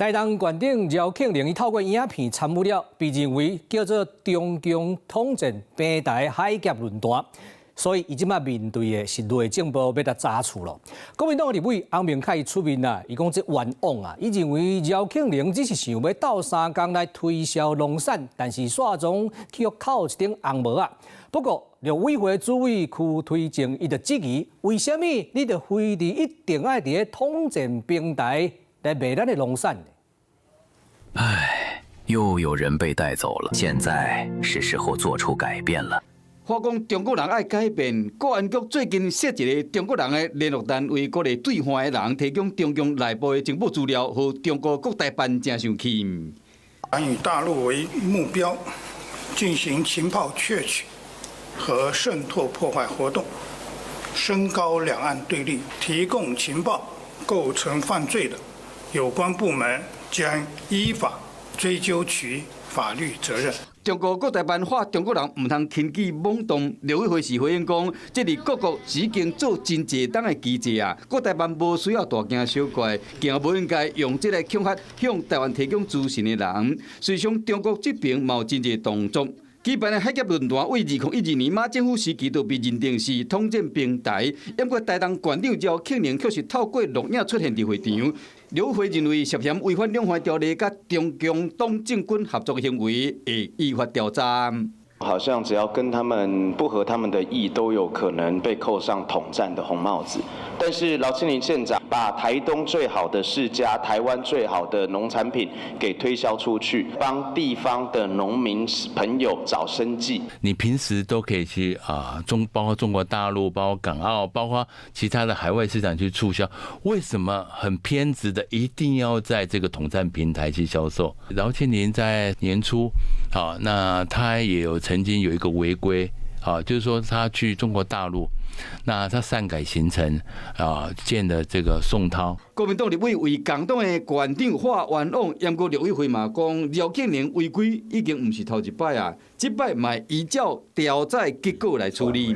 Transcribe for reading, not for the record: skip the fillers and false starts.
台東縣長饒慶鈴伊透過影片參與了，被認為叫做中共統戰平台海峽論壇，所以伊這擺面對的是內政部欲來查處囉。國民黨的立委翁明凱出面啊，伊講這冤枉啊，伊認為饒慶鈴只是想欲鬥相共來推銷農產，但是煞總去予扣一頂紅帽仔。不過陸委會主委區推正伊就質疑，為啥物你著非佇一定愛佇咧統戰平台來賣咱的農產？唉，又有人被帶走了。現在是時候做出改變了。話講中國人愛改變，國安局最近設一個中國人的聯絡單位，鼓勵對岸的人提供中共內部的情報資料，予中國國台辦誠生氣。以大陸為目標進行情報竊取和滲透破壞活動，升高兩岸對立，提供情報構成犯罪的，有關部門將依法追究其法律責任。中國國台辦話中國人毋通輕舉妄動，陸委會是回應講，這裡各國已經做真濟冬的機制啊，國台辦無需要大驚小怪，更無應該用這個恐嚇向台灣提供資訊的人。事實上，中國這邊嘛有真濟動作。舉辦的海峽論壇，對2012年馬政府時期就被認定是統戰平台。不過台東縣長饒慶鈴卻是透過錄影出現佇會場。陸委會認為涉嫌違反兩岸條例，佮中共黨政軍合作行為，會依法調查。好像只要跟他們不合他們的意，都有可能被扣上統戰的紅帽子。但是饒慶鈴縣長把台東最好的釋迦、台灣最好的農產品給推銷出去，幫地方的農民朋友找生計。你平時都可以去啊，包括中國大陸、包括港澳、包括其他的海外市場去促銷，為什麼很偏執的一定要在這個統戰平台去銷售？饒慶鈴在年初，好，那他也有曾經有一個違規，啊，就是說他去中國大陸，那他擅改行程啊，見了這個宋濤。國民黨立委為共黨的縣長喊冤枉，毋過陸委會嘛講，饒慶鈴違規已經毋是頭一擺啊，這擺嘛依照調查結果來處理。